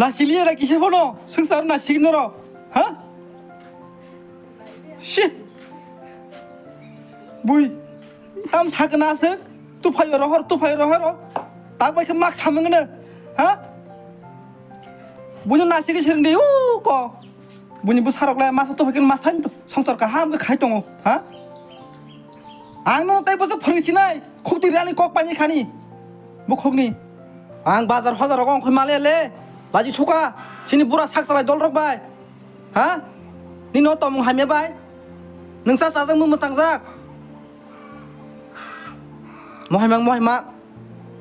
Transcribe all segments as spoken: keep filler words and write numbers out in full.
Nasiliya na kisa phano swngchar nasigwi norok, ha? Shi. Bui. Tam sakna aswk. Tuphai rohor, tuphai rohor. Tak bai khe mak thamwngno, ha? Buino nasigwi swrwngdi u ko. Buini bwsarok le masa tuphai khe masa songchar kaham khe khai tongo, ha? Ang no tei bosa phwrwng sinai, khukti rani kok pani khani. Bukhukni. Ang bazar hozar rogo ongkhoi male le. Baji suka. Sini bura sak salai dol rok bai. Ha? Nino tomung hamya bai. Nungsa sajak mu mwsang jak. Mohima mohima.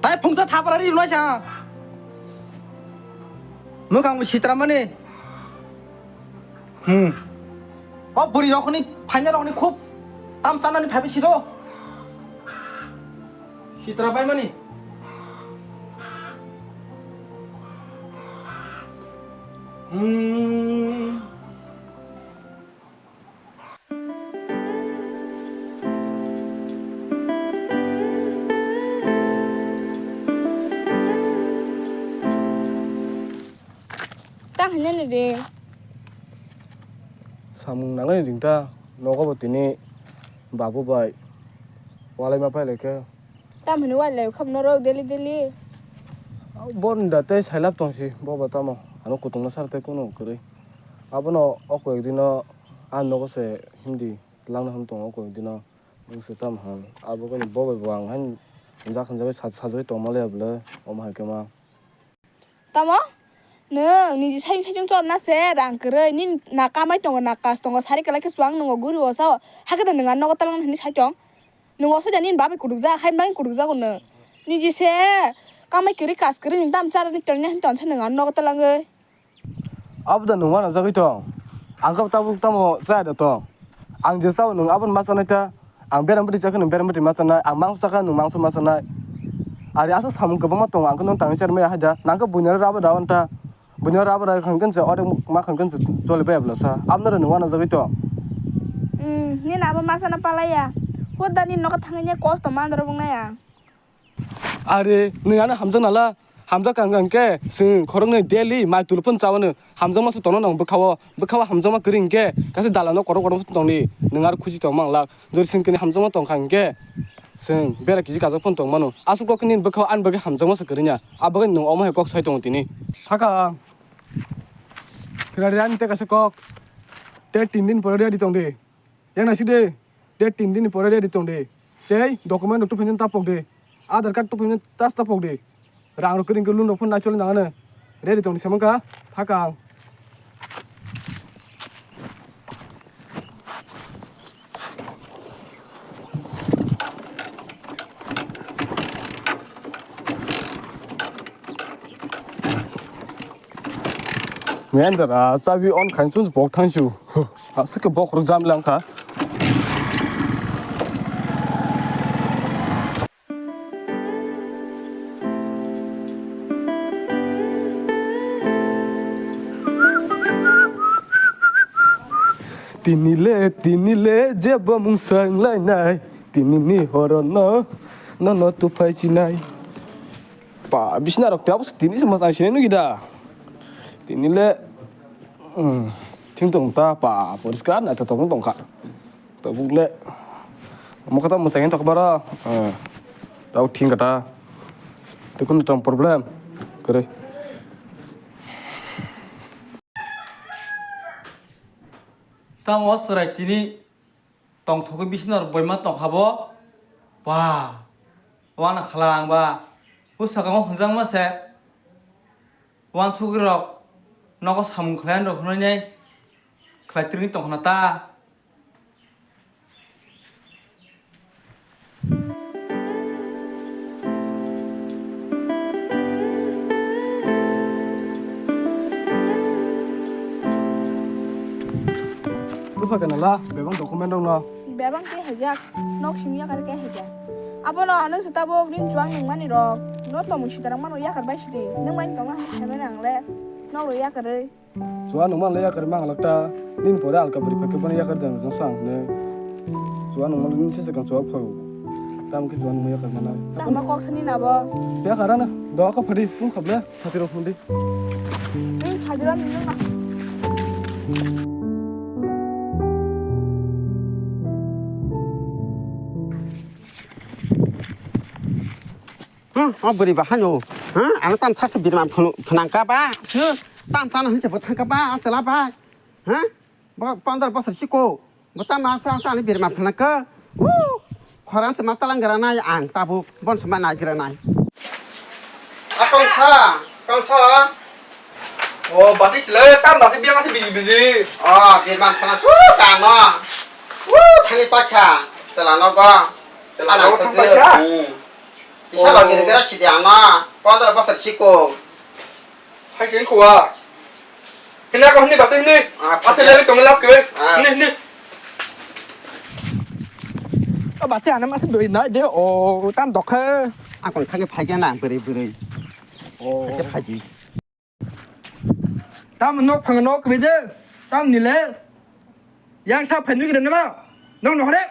Tai phungsa thapra ri noi sa. Mwkhang sitra mani. Hmm. O buri rokni phaina rokni khub tam chanani phaibi sido. Sitra bai mani. Hmm. Tang hanya ni de. Samung nangai ringta nogo bo tini babu bai walai ma pai lai khe. Tam hini walai kham norok daily daily. Bo ni da tei sailap tong si bo bo tamo ano kutung no sar tei kunu kwrwi. Abono o koi dino a nogo se hindi. Twlangna hwn tongo koi dino, nwng se tamo hwn. Abo khe bo bai bo ang haino hwnjak hwnjagwi saj-, sajagwi tongma le bwle, omo hai khe ma. Tamo? Nwng niji saichung saichung chorna se rang kwrwi, nini na kamai tongo, na kaj tongo, sari kwlai khe chuwak nwngo guri o sao. Hakhe da nwng ano nogo twlangna hwnwi sai tong. Nwng o soja nini babai kutukjak, haini bagwi kutukjago nwng. Niji se kamai kwrwi kaj kwrwi nwng tamo charwni tongya hwn tong se nwng ano nogo twlangwi. Abo da nwng uanajagwi tong. Ang khe tabuk tamo chaya da tong. Ang je chao nwng abono ma chanai ta. Ang berem bwtwi chakhe nwng berem bwtwi ma chanai. Ang mangso chakhe nwng mangso ma chanai. Ari aswk samung kwbangma tongo, ang khe nwng tangwi chermaya hai da. Nang khe buino rabo da on ta. Buino rabo da khan khe se odek ma khan khe se choli baya bwlasa. Abono nwng uanajagwi tong. Hmm, nini abo ma chana palaya. Hor da nini nogo thangwi kosto mandrok wngnai ang. Are, nwng ano hamjak nala, hamjak kang kang khe, chwng khoroknwi daily mai tulu phano chawano, hamjakma se tongno nang bwkhao, bwkhao hamjakma kwrwi hinkhe, kaisa dalano kotor kotor phano tongdi, nwng aro khuji tong manglak, jori singkini hamjakma tongkha hinkhe, chwng bera kiji kajak phano tong mano, aswk kok nini bwkhao ani bagwi hamjakma se kwrwngya, abagwi nwng omo hai kok sai tongo tini. Hakha ang, khwlai ani tei kaisa kok, tei tin din pore ready tongdi. Yang naisik de, de tin din ni pore ready tong de. Tei document rok tuphaina ta pok de. Aadhaar card tuphaina tas ta pok de. Rang rok kwrwi khe loan rok phano naicholi nang ano. Ready tong di semang kha, pha kang. Mendra, chabi on khainchun bok thangsu. Aswk khe bok rok jam lang kha. Tini le, tini le, jebo mungsa wnglainai. Tini ni horo no, no, no, tuphai chinai. Pa, bisna rok tabuk tini se mwchang sinai nugwi da. Tini le, hmm, thing tong ta, pa, poriskar naithotok wng tong kha. Tabuk le, omo kha ta mwchang tong kha bara, eh, tabuk thing kha ta. Tei kunu tong problem kwrwi. Tamo chwrai tini tongthogwi bisna rok boima tongkha bo. Ba, uana khala ang ba. O sakamo hwnjakma se. Uansugwi rok nogo samung khlai rok hwnwi nai khlai twrwngwi tongkha na ta. Tupha kana la, bebak document rok no. Bebak khe hajak, nok simi yakar khe hajak. Abono nwng se tabuk nini chuwak nungmani rok. No tomung sitarak mano yakar bai sidi. Nwng bai tongma hai khe nang le. Nok rok yakarwi. Chuwa nungma le yakar mang lak ta, nini pore alka bwrwi phai khe bono yakar dan rwna sa ang hwnwi. Chuwa nungma le nini se swkang chuwa phai. Tamo khe juan muya kar mana. Tamo kok sani na bo. Ya karana. Doa ka phadi pung khable. Chhatiro phundi. Hmm, chhatiro ni na. Hmm, o bwrwi ba hano. Hmm, ano tam sa se birman phunu-, phunang ka ba. Hmm, tam sa na hinse bo thang ka ba, asala ba. Hmm? Bo pondro bosor siko. Bo tamo asa asa ani birma phalangkha. Woo! Khorang se ma talang gra nai ang tabuk bon se ma nai gra nai. A kongsa, kongsa. O bati sile tam bati biang ati bigi bigi. O birma phalang su ka no. Woo! Thani pakha. Sela no go. Sela no thang pakha. Hmm. Isa lagi gra sidi ano. Pondro bosor siko. Hai sini kuwa. Hini ako hini bati hini. Ah, asa lagi tong lap ke. Ah. Hini hini. O bati ana masa doi na de o tam dokhe. Akon thage phai na bwrwi bwrwi. O. Thage phai di. Tam nok phang nok bide. Tam nile. Yang sa phai nugre nama. Nong nong re.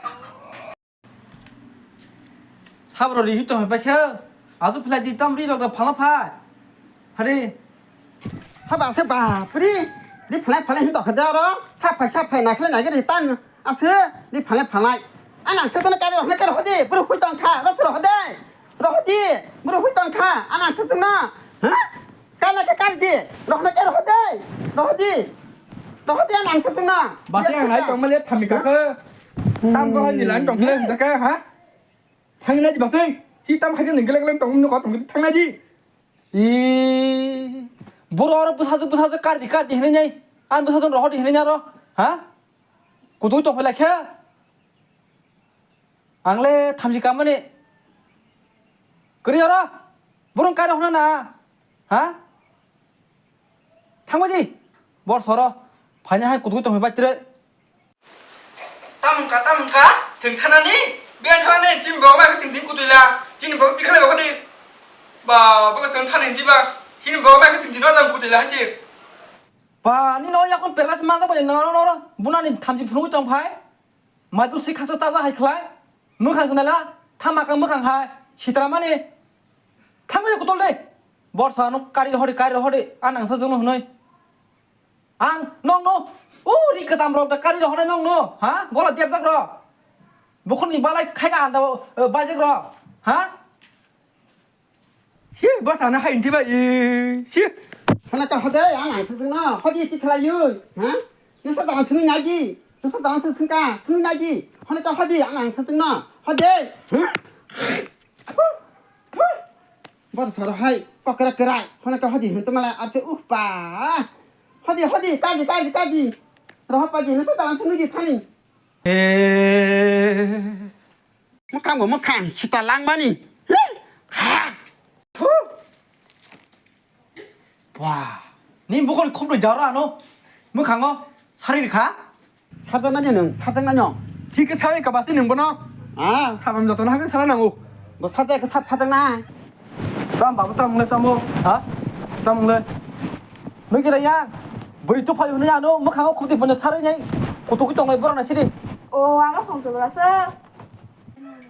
Sabro ri tong bai khe. Asu phlai di tam ri rok da phala phai. Hari. Saba se ba pri. Ri phlai phlai hin to khada ro. Sa phai sa phai na khle na ge ri tan. Asu ri phlai phlai. Anang se to na kari rok na kar hodi. Bro hui tong kha. Ro se ro hodi. Ro hodi. Bro hui tong kha. Anang se to na. Ha? Kana ka kari di. Rohna ke rohde. Rohdi. Rohdi anang sa tungna. Bati ang nai tong male thami ka ke. Tam ko ni lan tong le da ka ha. Thang na di bati. Si tam ha ke ni gelek gelek tong ni ko tong thang na di. I. Boro oro busa busa kari di kari di hinai nai. An busa rohdi hinai nya ro. Ha? Kudu tong phala khe. Ang le thamchi kamani. Kri ora. Burung kari hona na. Ha? Thangma ji. Bor soro. Phanya hai kudu tong bai tre. Tamung ka, tamung ka. Thing thanani. Bian thanani. Tin bo mai thing din kudu la. Tin bo tikhle bo di. Ba, bo thing thanani di ba. Tin bo mai thing din kudu la ti. Ba, ni no yakon perlas ma ba no no no. Bunani thamchi phunu tong phai. Maitu si khasa taja hai khlai. Mwkhang sanala, thamaka mwkhang hai. Sitra mani. Thamai kutol de. Borsa no kari hori, kari hori. Anang sa jung hwnoi. Ang nong no. O ri katam rok da kari hori nong no. Ha? Gola dep jak ro. Bukhun ni balai khai ka anda, eh, bajek ro. Ha? Hi, bwsano hai hinti bai, i, si. Hana ka hode, ang ang sung no, hodi ti khlai yui, ha? Nasa dang sung nagi, nasa dang sung sung ka, sung nagi. Hana ka hodi, ang ang sung no, hode. Bor sar hai, pakra krai. Hana ka hodi, hinta mala arse uh pa. Hodi, hodi, kaji, kaji, kaji. Roha paji, nasa dang sung nagi thani. Eh. Mwkhang bo mwkhang sita langmani. Wah, ni bokol khobdoi dara ano. Mwkhango sari rikha. Sarjak nani nwng, sarjak nani. Thik khe sawi ka bati nwng bono. Ah. Sabam joto na hake sala nango. Bo sarjak khe sat sarjak na. Tam babu tam le tamo. Ha? Tam le. Nui kira ya. Bui tu phayu ni ano mwkhango khobdoi bono sari nai. Kutuk tongai borok na sidi. O, ama songso bela se.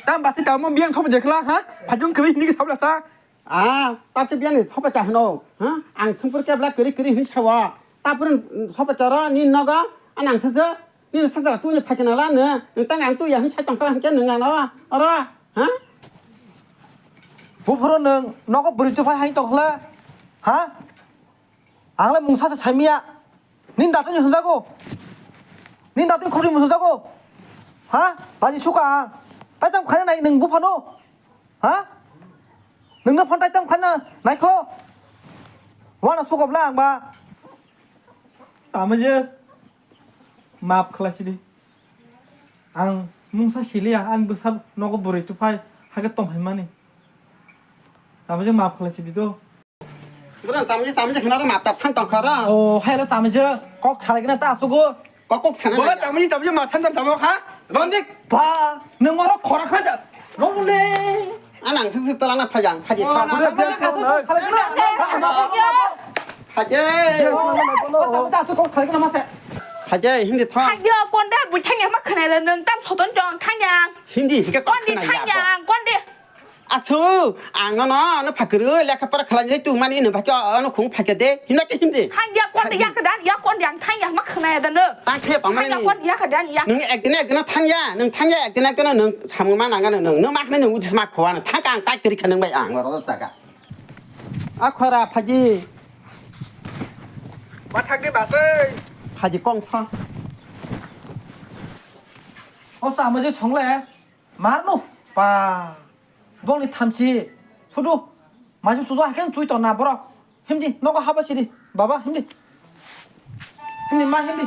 Tam bati tamo biang khobo jekla, ha? Phajung kwi hini sabla sa. Ah, tapi biang ni sopa cha hno, ha? Ang sungpur kebla kiri kiri hini sawa. Tapur sopa cha ro ni nogo, anang se je, ni se jara tu ni phakina la ne, ni tang ang tu ya hini sai tong sa hingke nung ano, oro, ha? Buphuru nung nogo buri tu phai hai tong khla, ha? Ang le mungsa se saimiya. Nini datani hwnjago. Nini datani khorni hwnjago. Ha? Baji suka ang. Taitam khaina nai nwng buphano. Ha? Nwngno phan taitam khaina naikho. Wana sukobla ang ba. Sama je. Maaf khlai sidi. Ang mungsa siliya, ang bwsa nogo bwrwi tuphai, hake tongphai mani. Sama je maaf khlai sidi do. Bro, samje, samje khna ro map tap san tong khara. O, hai ro samje, kok salai gna ta asugo. Kok, kok sana. Bro, samje, samje map san tong tamo kha. Rondik. Ba, nang oro khora kha ja. Rong le. Anang sing sing tolana phajang, phaji. O, pha. Nang samje kha tong salai gna. Phaji. O, samje ta asugo kok salai gna mase. Phaikhe himdi thang. Thangya, konde, bui thangya ma khwnai da, nwng tam soton jong thangya. Himdi, hikhe kok kondi khwnai ya thangya, bo. Ang kondi. Asu, ang no, no, no phakuru, lekha pora khalai jai tu mani no phakya, ano khung phakya de, himna ke himdi. Thangya, kondi, thangya. Ya kadan, ya kondi, ang thangya ma khwnai da, no. Tang khe pamani. Thangya, kondi, ya kadan, ya. Nwng ekdin ekdin thangya, nwng thangya ekdin ekdin nwng samung ma nang ano nwng, nwng ma khwnai nwng udis ma khowa, thang kang tai tiri kha nwng bai ang, oro jaga. A khora phaji. Bathakni bagwi. Phaji kongsa. O sa mujhe songle. Marno. Pa. Bongni thamchi. Sudu. Majung sujo haken chui to na borok. Himdi nogo haba sidi. Baba himdi. Himdi ma himdi.